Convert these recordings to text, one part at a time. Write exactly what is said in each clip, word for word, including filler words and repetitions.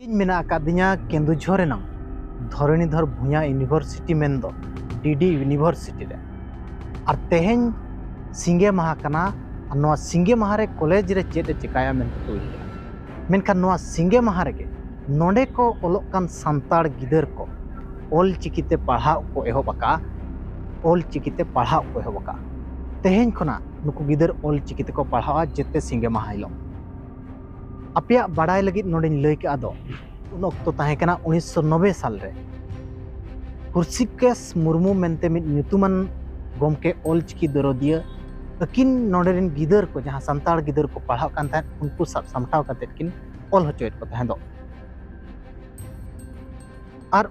ᱤᱧ ᱢᱮᱱᱟᱜ ᱟᱠᱟᱫᱤᱧᱟ ᱠᱮᱱᱫᱩᱡᱷᱚᱨ ᱨᱮᱱᱟᱜ ᱫᱷᱚᱨᱚᱱᱤᱫᱷᱚᱨ ᱵᱷᱩᱭᱟ ᱤᱭᱩᱱᱤᱵᱷᱟᱨᱥᱤᱴᱤ, ᱢᱮᱱᱫᱚ ᱰᱤᱰᱤ ᱤᱭᱩᱱᱤᱵᱷᱟᱨᱥᱤᱴᱤ ᱨᱮ᱾ ᱟᱨ ᱛᱮᱦᱮᱧ ᱥᱤᱸᱜᱮ ᱢᱟᱦᱟ ᱠᱟᱱᱟ, ᱟᱨ ᱱᱚᱣᱟ ᱥᱤᱸᱜᱮ ᱢᱟᱦᱟ ᱨᱮ ᱠᱚᱞᱮᱡᱽ ᱨᱮ ᱪᱮᱫ ᱮ ᱪᱮᱠᱟᱭᱟ ᱢᱮᱱᱛᱮ ᱠᱚ ᱩᱭᱦᱟᱹᱨᱟ᱾ ᱢᱮᱱᱠᱷᱟᱱ ᱱᱚᱣᱟ ᱥᱤᱸᱜᱮ ᱢᱟᱦᱟ ᱨᱮᱜᱮ ᱱᱚᱰᱮ ᱠᱚ ᱚᱞᱚᱜ ᱠᱟᱱ ᱥᱟᱱᱛᱟᱲ ᱜᱤᱫᱟᱹᱨ ᱠᱚ ᱚᱞ ᱪᱤᱠᱤ ᱛᱮ ᱯᱟᱲᱦᱟᱣ ᱠᱚ ᱮᱦᱚᱵ ᱟᱠᱟᱫᱼᱟ᱾ ᱚᱞ ᱪᱤᱠᱤ ᱛᱮ ᱯᱟᱲᱦᱟᱣ ᱠᱚ ᱮᱦᱚᱵ ᱟᱠᱟᱫᱼᱟ᱾ ᱛᱮᱦᱮᱧ ᱠᱷᱚᱱᱟᱜ ᱱᱩᱠᱩ ᱜᱤᱫᱟᱹᱨ ᱚᱞ ᱪᱤᱠᱤ ᱛᱮᱠᱚ ᱯᱟᱲᱦᱟᱣᱟ ᱡᱮᱛᱮ ᱥᱤᱸᱜᱮ ᱢᱟᱦᱟ ᱦᱤᱞᱳᱜ᱾ ᱟᱯᱮᱭᱟᱜ ᱵᱟᱲᱟᱭ ᱞᱟᱹᱜᱤᱫ ᱱᱚᱰᱮᱧ ᱞᱟᱹᱭ ᱠᱟᱜᱼᱟ ᱫᱚ, ᱩᱱ ᱚᱠᱛᱚ ᱛᱟᱦᱮᱸ ᱠᱟᱱᱟ ᱩᱱᱤᱥᱥᱚ ᱱᱚᱵᱵᱳᱭ ᱥᱟᱞ ᱨᱮ᱾ ᱦᱨᱤᱥᱤᱠᱮᱥ ᱢᱩᱨᱢᱩ ᱢᱮᱱᱛᱮ ᱢᱤᱫ ᱧᱩᱛᱩᱢᱟᱱ ᱜᱚᱢᱠᱮ ᱚᱞ ᱪᱤᱠᱤ ᱫᱚᱨᱚᱫᱤᱭᱟᱹ, ᱟᱹᱠᱤᱱ ᱱᱚᱰᱮ ᱨᱮᱱ ᱜᱤᱫᱟᱹᱨ ᱠᱚ, ᱡᱟᱦᱟᱸ ᱥᱟᱱᱛᱟᱲ ᱜᱤᱫᱟᱹᱨ ᱠᱚ ᱯᱟᱲᱦᱟᱜ ᱠᱟᱱ ᱛᱟᱦᱮᱸᱫ, ᱩᱱᱠᱩ ᱥᱟᱵ ᱥᱟᱢᱴᱟᱣ ᱠᱟᱛᱮᱫ ᱠᱤᱱ ᱚᱞ ᱦᱚᱪᱚᱭᱮᱫ ᱠᱚ ᱛᱟᱦᱮᱸᱫᱚᱜ᱾ ᱟᱨ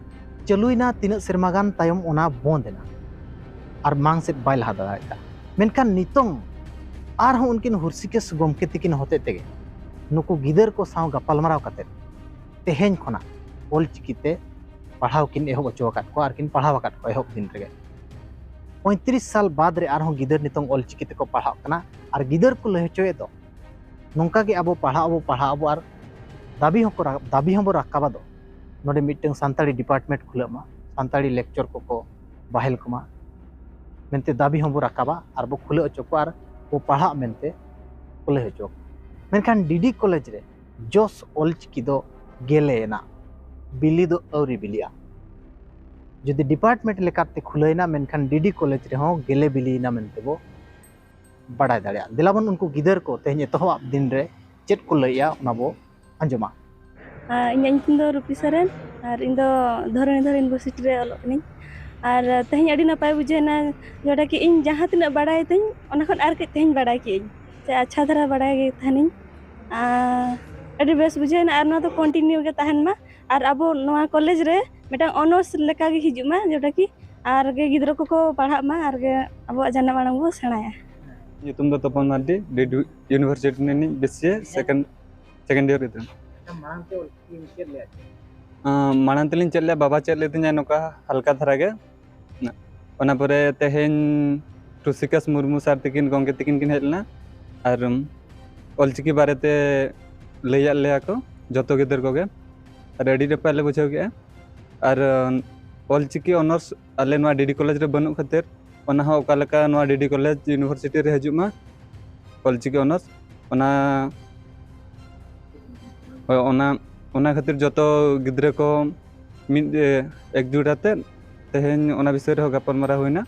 ᱪᱟᱹᱞᱩᱭᱮᱱᱟ ᱛᱤᱱᱟᱹᱜ ᱥᱮᱨᱢᱟ ᱜᱟᱱ ᱛᱟᱭᱚᱢ ᱚᱱᱟ ᱵᱚᱱᱫ ᱮᱱᱟ, ᱟᱨ ᱢᱟᱲᱟᱝ ᱥᱮᱫ ᱵᱟᱭ ᱞᱟᱦᱟ ᱫᱟᱲᱮᱭᱟᱜ ᱠᱟᱱᱟ᱾ ᱢᱮᱱᱠᱷᱟᱱ ᱱᱤᱛᱚᱝ ᱟᱨᱦᱚᱸ ᱩᱱᱠᱤᱱ ᱦᱨᱤᱥᱤᱠᱮᱥ ᱜᱚᱢᱠᱮ ᱛᱤᱠᱤᱱ ᱦᱚᱛᱮᱡ ᱛᱮᱜᱮ ᱱᱩᱠᱩ ᱜᱤᱫᱟᱹᱨ ᱠᱚ ᱥᱟᱶ ᱜᱟᱯᱟᱞᱢᱟᱨᱟᱣ ᱠᱟᱛᱮᱫ ᱛᱮᱦᱮᱧ ᱠᱷᱚᱱᱟᱜ ᱚᱞ ᱪᱤᱠᱤ ᱛᱮ ᱯᱟᱲᱦᱟᱣ ᱠᱤᱱ ᱮᱦᱚᱵ ᱦᱚᱪᱚ ᱟᱠᱟᱫ ᱠᱚᱣᱟ ᱟᱨ ᱠᱤᱱ ᱯᱟᱲᱦᱟᱣ ᱟᱠᱟᱫ ᱠᱚᱣᱟ ᱮᱦᱚᱵ ᱫᱤᱱ ᱨᱮᱜᱮ᱾ ᱯᱚᱸᱭᱛᱨᱤᱥ ᱥᱟᱞ ᱵᱟᱫᱽ ᱨᱮ ᱟᱨᱦᱚᱸ ᱜᱤᱫᱟᱹᱨ ᱱᱤᱛᱚᱝ ᱚᱞ ᱪᱤᱠᱤ ᱛᱮᱠᱚ ᱯᱟᱲᱦᱟᱜ ᱠᱟᱱᱟ, ᱟᱨ ᱜᱤᱫᱟᱹᱨ ᱠᱚ ᱞᱟᱹᱭ ᱦᱚᱪᱚᱭᱮᱫ ᱫᱚ ᱱᱚᱝᱠᱟ ᱜᱮ ᱟᱵᱚ ᱯᱟᱲᱦᱟᱜ ᱟᱵᱚ, ᱯᱟᱲᱦᱟᱜ ᱟᱵᱚ ᱟᱨ ᱫᱟᱹᱵᱤ ᱦᱚᱸᱠᱚ ᱨᱟ-, ᱫᱟᱹᱵᱤ ᱦᱚᱸᱵᱚ ᱨᱟᱠᱟᱵᱟ ᱫᱚ, ᱱᱚᱰᱮ ᱢᱤᱫᱴᱟᱝ ᱥᱟᱱᱛᱟᱲᱤ ᱰᱤᱯᱟᱨᱴᱢᱮᱱᱴ ᱠᱷᱩᱞᱟᱹᱜ ᱢᱟ, ᱥᱟᱱᱛᱟᱲᱤ ᱞᱮᱠᱪᱚᱨ ᱠᱚᱠᱚ ᱵᱟᱦᱮᱞ ᱠᱚᱢᱟ ᱢᱮᱱᱛᱮ ᱫᱟᱹᱵᱤ ᱦᱚᱸᱵᱚ ᱨᱟᱠᱟᱵᱟ ᱟᱨ ᱵᱚ ᱠᱷᱩᱞᱟᱹᱣ ᱦᱚᱪᱚ ᱠᱚᱣᱟ ᱟᱨ ᱵᱚ ᱯᱟᱲᱦᱟᱜ ᱢᱮᱱᱛᱮ ᱠᱚ ᱞᱟᱹᱭ ᱦᱚᱪᱚ ᱠᱚᱣᱟ᱾ ᱢᱮᱱᱠᱷᱟᱱ ᱰᱤᱰᱤ ᱠᱚᱞᱮᱡᱽ ᱨᱮ ᱡᱚᱥ ᱚᱞ ᱪᱤᱠᱤ ᱫᱚ ᱜᱮᱞᱮ ᱮᱱᱟ, ᱵᱤᱞᱤ ᱫᱚ ᱟᱹᱣᱨᱤ ᱵᱤᱞᱤᱜᱼᱟ᱾ ᱡᱩᱫᱤ ᱰᱤᱯᱟᱨᱴᱢᱮᱱᱴ ᱞᱮᱠᱟᱛᱮ ᱠᱷᱩᱞᱟᱹᱭᱮᱱᱟ, ᱢᱮᱱᱠᱷᱟᱱ ᱰᱤᱰᱤ ᱠᱚᱞᱮᱡᱽ ᱨᱮᱦᱚᱸ ᱜᱮᱞᱮ ᱵᱤᱞᱤᱭᱮᱱᱟ ᱢᱮᱱᱛᱮ ᱵᱚ ᱵᱟᱰᱟᱭ ᱫᱟᱲᱮᱭᱟᱜᱼᱟ᱾ ᱫᱮᱞᱟ ᱵᱚᱱ ᱩᱱᱠᱩ ᱜᱤᱫᱟᱹᱨ ᱠᱚ ᱛᱮᱦᱮᱧ ᱮᱛᱚᱦᱚᱵ ᱫᱤᱱ ᱨᱮ ᱪᱮᱫ ᱠᱚ ᱞᱟᱹᱭᱮᱜᱼᱟ, ᱚᱱᱟ ᱵᱚ ᱟᱸᱡᱚᱢᱟ᱾ ᱟᱨ ᱤᱧᱟᱹᱜ ᱧᱩᱛᱩᱢ ᱫᱚ ᱨᱩᱯᱤ ᱥᱚᱨᱮᱱ, ᱟᱨ ᱤᱧ ᱫᱚ ᱫᱷᱚᱨᱚᱱᱤᱫᱷᱚᱨ ᱤᱭᱩᱱᱤᱵᱷᱟᱨᱥᱤᱴᱤ ᱨᱮ ᱚᱞᱚᱜ ᱠᱟᱹᱱᱟᱹᱧ᱾ ᱟᱨ ᱛᱮᱦᱮᱧ ᱟᱹᱰᱤ ᱱᱟᱯᱟᱭ ᱵᱩᱡᱷᱟᱹᱣ ᱮᱱᱟ, ᱡᱮᱴᱟ ᱠᱤ ᱤᱧ ᱡᱟᱦᱟᱸ ᱛᱤᱱᱟᱹᱜ ᱵᱟᱲᱟᱭ ᱛᱤᱧ, ᱚᱱᱟ ᱠᱷᱚᱱ ᱟᱨ ᱠᱟᱹᱡ ᱛᱮᱦᱮᱧ ᱵᱟᱲᱟᱭ ᱠᱮᱜᱼᱟᱹᱧ, ᱥᱮ ᱟᱪᱪᱷᱟ ᱫᱷᱟᱨᱟ ᱵᱟᱲᱟᱭ ᱜᱮ ᱛᱟᱦᱮᱱᱤᱧ᱾ ᱟᱨ ᱟᱹᱰᱤ ᱵᱮᱥ ᱵᱩᱡᱷᱟᱹᱣ ᱮᱱᱟ, ᱟᱨ ᱱᱚᱣᱟ ᱫᱚ ᱠᱚᱱᱴᱤᱱᱤᱭᱩ ᱜᱮ ᱛᱟᱦᱮᱱ ᱢᱟ, ᱟᱨ ᱟᱵᱚ ᱱᱚᱣᱟ ᱠᱚᱞᱮᱡᱽ ᱨᱮ ᱢᱤᱫᱴᱟᱝ ᱚᱱᱟᱨᱥ ᱞᱮᱠᱟ ᱜᱮ ᱦᱤᱡᱩᱜ ᱢᱟ, ᱡᱮᱴᱟ ᱠᱤ ᱟᱨ ᱜᱮ ᱜᱤᱫᱽᱨᱟᱹ ᱠᱚᱠᱚ ᱯᱟᱲᱦᱟᱜ ᱢᱟ ᱟᱨ ᱜᱮ ᱟᱵᱚᱣᱟᱜ ᱡᱟᱱᱟᱢ ᱟᱲᱟᱝ ᱵᱚ ᱥᱮᱬᱟᱭᱟ᱾ ᱧᱩᱛᱩᱢ ᱫᱚ ᱛᱚᱯᱚᱱ ᱢᱟᱨᱰᱤ, ᱰᱤᱰᱤ ᱤᱭᱩᱱᱤᱵᱷᱟᱨᱥᱤᱴᱤ ᱨᱤᱱᱤᱡ ᱵᱤᱥᱤᱮ ᱥᱮᱠᱮᱱᱰ ᱥᱮᱠᱮᱱᱰ ᱤᱭᱟᱨ ᱜᱤᱫᱽᱨᱟᱹ᱾ ᱟᱪᱪᱷᱟ, ᱢᱟᱲᱟᱝ ᱛᱮ ᱚᱞᱪᱤᱠᱤᱢ ᱪᱮᱫ ᱞᱮᱫᱼᱟ ᱪᱮ? ᱟᱸ, ᱢᱟᱲᱟᱝ ᱛᱮᱞᱤᱧ ᱪᱮᱫ ᱞᱮᱫᱼᱟ, ᱵᱟᱵᱟ ᱪᱮᱫ ᱞᱮᱫᱤᱧᱟ ᱱᱚᱝᱠᱟ ᱦᱟᱞᱠᱟ ᱫᱷᱟᱨᱟ ᱜᱮ᱾ ᱚᱱᱟ ᱯᱚᱨᱮ ᱛᱮᱦᱮᱧ ᱨᱩᱥᱤᱠᱟᱥ ᱢᱩᱨᱢᱩ ᱥᱟᱨ ᱛᱤᱠᱤᱱ, ᱜᱚᱢᱠᱮ ᱛᱤᱠᱤᱱ ᱠᱤᱱ ᱦᱮᱡ ᱞᱮᱱᱟ ᱟᱨ ᱚᱞᱪᱤᱠᱤ ᱵᱟᱨᱮᱛᱮ ᱞᱟᱹᱭᱟᱫ ᱞᱮᱭᱟ ᱠᱚ ᱡᱚᱛᱚ ᱜᱤᱫᱟᱹᱨ ᱠᱚᱜᱮ᱾ ᱟᱨ ᱟᱹᱰᱤ ᱱᱟᱯᱟᱭ ᱞᱮ ᱵᱩᱡᱷᱟᱹᱣ ᱠᱮᱜᱼᱟ᱾ ᱟᱨ ᱚᱞᱪᱤᱠᱤ ᱚᱱᱟᱨᱥ ᱟᱞᱮ ᱱᱚᱣᱟ ᱰᱤᱰᱤ ᱠᱚᱞᱮᱡᱽ ᱨᱮ ᱵᱟᱹᱱᱩᱜ ᱠᱷᱟᱹᱛᱤᱨ, ᱚᱱᱟ ᱦᱚᱸ ᱚᱠᱟ ᱞᱮᱠᱟ ᱱᱚᱣᱟ ᱰᱤᱰᱤ ᱠᱚᱞᱮᱡᱽ ᱤᱭᱩᱱᱤᱵᱷᱟᱨᱥᱤᱴᱤ ᱨᱮ ᱦᱤᱡᱩᱜ ᱢᱟ ᱚᱞᱪᱤᱠᱤ ᱚᱱᱟᱨᱥ, ᱚᱱᱟ ᱦᱳᱭ, ᱚᱱᱟ ᱚᱱᱟ ᱠᱷᱟᱹᱛᱤᱨ ᱡᱚᱛᱚ ᱜᱤᱫᱽᱨᱟᱹ ᱠᱚ ᱢᱤᱫ ᱮᱠᱡᱩᱴ ᱟᱛᱮᱫ ᱛᱮᱦᱮᱧ ᱚᱱᱟ ᱵᱤᱥᱚᱭ ᱨᱮᱦᱚᱸ ᱜᱟᱯᱟᱞᱢᱟᱨᱟᱣ ᱦᱩᱭᱱᱟ᱾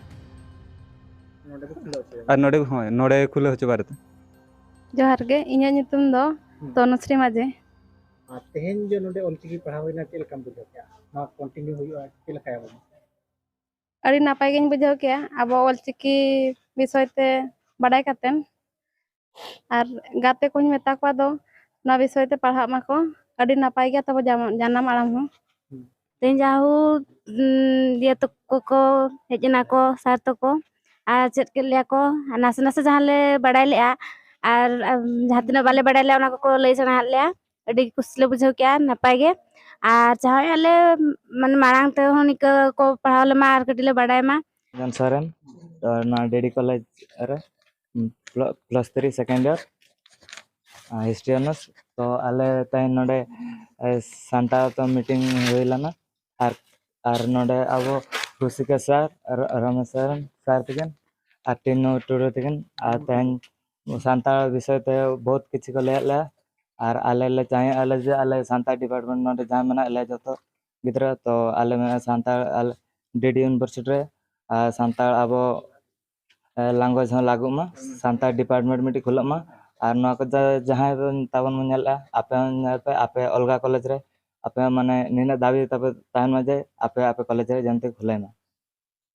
ᱟᱨ ᱱᱚᱰᱮ ᱦᱳᱭ, ᱱᱚᱰᱮ ᱠᱷᱩᱞᱟᱹᱣ ᱦᱚᱪᱚ ᱵᱟᱨᱮᱛᱮ᱾ ᱡᱚᱦᱟᱨ ᱜᱮ, ᱤᱧᱟᱹᱜ ᱧᱩᱛᱩᱢ ᱫᱚ ᱛᱚᱱᱩᱥᱨᱤ ᱢᱟᱡᱷᱤ᱾ ᱟᱨ ᱛᱮᱦᱮᱧ ᱡᱮ ᱱᱚᱰᱮ ᱚᱞᱪᱤᱠᱤ ᱯᱟᱲᱦᱟᱣ ᱦᱩᱭᱱᱟ, ᱪᱮᱫ ᱞᱮᱠᱟᱢ ᱵᱩᱡᱷᱟᱹᱣ ᱠᱮᱜᱼᱟ? ᱱᱚᱣᱟ ᱠᱚᱱᱴᱤᱱᱤᱭᱩ ᱦᱩᱭᱩᱜᱼᱟ, ᱪᱮᱫ ᱞᱮᱠᱟᱭᱟ ᱵᱚᱱ? ᱟᱹᱰᱤ ᱱᱟᱯᱟᱭ ᱜᱤᱧ ᱵᱩᱡᱷᱟᱹᱣ ᱠᱮᱜᱼᱟ ᱟᱵᱚ ᱚᱞᱪᱤᱠᱤ ᱵᱤᱥᱚᱭ ᱛᱮ ᱵᱟᱰᱟᱭ ᱠᱟᱛᱮᱱ᱾ ᱟᱨ ᱜᱟᱛᱮ ᱠᱚᱧ ᱢᱮᱛᱟ ᱠᱚᱣᱟ ᱫᱚ ᱱᱚᱣᱟ ᱵᱤᱥᱚᱭ ᱛᱮ ᱯᱟᱲᱦᱟᱜ ᱢᱟᱠᱚ, ᱟᱹᱰᱤ ᱱᱟᱯᱟᱭ ᱜᱮᱭᱟ ᱛᱟᱵᱚ ᱡᱟᱢ-, ᱡᱟᱱᱟᱢ ᱟᱲᱟᱝ ᱦᱚᱸ᱾ ᱛᱮᱦᱮᱧ ᱡᱟᱦᱩ, ᱩᱸ, ᱤᱭᱟᱹ ᱛᱟᱠᱚ ᱠᱚ ᱦᱮᱡ ᱮᱱᱟ ᱠᱚ, ᱥᱟᱨ ᱛᱟᱠᱚ, ᱟᱨ ᱪᱮᱫ ᱠᱮᱫ ᱞᱮᱭᱟ ᱠᱚ, ᱟᱨ ᱱᱟᱥᱮ ᱱᱟᱥᱮ ᱡᱟᱦᱟᱸ ᱞᱮ ᱵᱟᱲᱟᱭ ᱞᱮᱜᱼᱟ, ᱟᱨ, ᱟᱨ ᱡᱟᱦᱟᱸ ᱛᱤᱱᱟᱹᱜ ᱵᱟᱞᱮ ᱵᱟᱲᱟᱭ ᱞᱮᱜᱼᱟ, ᱚᱱᱟ ᱠᱚᱠᱚ ᱞᱟᱹᱭ ᱥᱮᱬᱟ ᱟᱫ ᱞᱮᱭᱟ᱾ ᱟᱹᱰᱤ ᱠᱩᱥᱤ ᱞᱮ ᱵᱩᱡᱷᱟᱹᱣ ᱠᱮᱜᱼᱟ, ᱱᱟᱯᱟᱭ ᱜᱮ᱾ ᱟᱨ ᱡᱟᱦᱟᱸᱭ ᱟᱞᱮ, ᱢᱟᱱᱮ, ᱢᱟᱲᱟᱝ ᱛᱮᱦᱚᱸ ᱱᱤᱝᱠᱟᱹ ᱠᱚ ᱯᱟᱲᱦᱟᱣ ᱞᱮᱢᱟ ᱟᱨ ᱠᱟᱹᱴᱤᱡ ᱞᱮ ᱵᱟᱲᱟᱭ ᱢᱟ᱾ ᱡᱚᱱ ᱥᱚᱨᱮᱱ, ᱛᱚ, ᱱᱚᱣᱟ ᱰᱤᱰᱤ ᱠᱚᱞᱮᱡᱽ ᱨᱮ, ᱯᱞᱚ-, ᱯᱞᱟᱥ ᱛᱷᱨᱤ ᱥᱮᱠᱮᱱᱰ ᱤᱭᱟᱨ, ᱟᱨ ᱦᱤᱥᱴᱨᱤ ᱚᱱᱟᱨᱥ᱾ ᱛᱚ, ᱟᱞᱮ ᱛᱮᱦᱮᱧ ᱱᱚᱰᱮ, ᱮ, ᱥᱟᱱᱛᱟᱲ ᱛᱮ ᱢᱤᱴᱤᱝ ᱦᱩᱭ ᱞᱮᱱᱟ᱾ ᱟᱨ, ᱟᱨ ᱱᱚᱰᱮ ᱟᱵᱚ ᱨᱩᱥᱤᱠᱟ ᱥᱟᱨ, ᱨᱚ-, ᱨᱚᱢᱮᱥ ᱥᱟᱨ, ᱥᱟᱨ ᱛᱟᱹᱠᱤᱱ, ᱟᱨ ᱴᱤᱱᱩ ᱴᱩᱰᱩ ᱛᱟᱹᱠᱤᱱ, ᱟᱨ ᱛᱮᱦᱮᱧ ᱥᱟᱱᱛᱟᱲ ᱵᱤᱥᱚᱭ ᱛᱮ ᱵᱚᱦᱩᱛ ᱠᱤᱪᱷᱩ ᱠᱚ ᱞᱟᱹᱭᱟᱫ ᱞᱮᱭᱟ᱾ ᱟᱨ ᱟᱞᱮ ᱞᱮ ᱪᱟᱦᱮᱸᱜᱼᱟ ᱞᱮ ᱡᱮ ᱟᱞᱮ ᱥᱟᱱᱛᱟᱲ ᱰᱤᱯᱟᱨᱴᱢᱮᱱᱴ ᱱᱚᱰᱮ ᱡᱟᱦᱟᱸ ᱢᱮᱱᱟᱜ ᱞᱮᱭᱟ ᱡᱚᱛᱚ ᱜᱤᱫᱽᱨᱟᱹ, ᱛᱚ ᱟᱞᱮ ᱢᱮᱱᱟᱜᱼᱟ ᱥᱟᱱᱛᱟᱲ, ᱟᱞᱮ ᱰᱤᱰᱤ ᱤᱭᱩᱱᱤᱵᱷᱟᱨᱥᱤᱴᱤ ᱨᱮ, ᱟᱨ ᱥᱟᱱᱛᱟᱲ ᱟᱵᱚ, ᱮ, ᱞᱮᱝᱜᱩᱭᱮᱡᱽ ᱦᱚᱸ ᱞᱟᱹᱜᱩᱜ ᱢᱟ, ᱥᱟᱱᱛᱟᱲ ᱰᱤᱯᱟᱨᱴᱢᱮᱱᱴ ᱢᱤᱫᱴᱤᱡ ᱠᱷᱩᱞᱟᱹᱜ ᱢᱟ᱾ ᱟᱨ ᱱᱚᱣᱟ ᱠᱚ ᱡᱟ-, ᱡᱟᱦᱟᱸᱭ ᱵᱚᱱ ᱛᱟᱵᱚᱱ ᱵᱚᱱ ᱧᱮᱞᱮᱫᱼᱟ, ᱟᱯᱮ ᱦᱚᱸ ᱧᱮᱞ ᱯᱮ, ᱟᱯᱮ ᱚᱞᱜᱟ ᱠᱚᱞᱮᱡᱽ ᱨᱮ, ᱟᱯᱮ ᱦᱚᱸ ᱢᱟᱱᱮ ᱱᱤᱱᱟᱹᱜ ᱫᱟᱵᱤ ᱛᱟᱯᱮ ᱛᱟᱦᱮᱱ ᱢᱟ ᱡᱮ ᱟᱯᱮ, ᱟᱯᱮ ᱠᱚᱞᱮᱡᱽ ᱨᱮ ᱡᱟᱹᱱᱛᱮ ᱠᱷᱩᱞᱟᱹᱭ ᱢᱟ᱾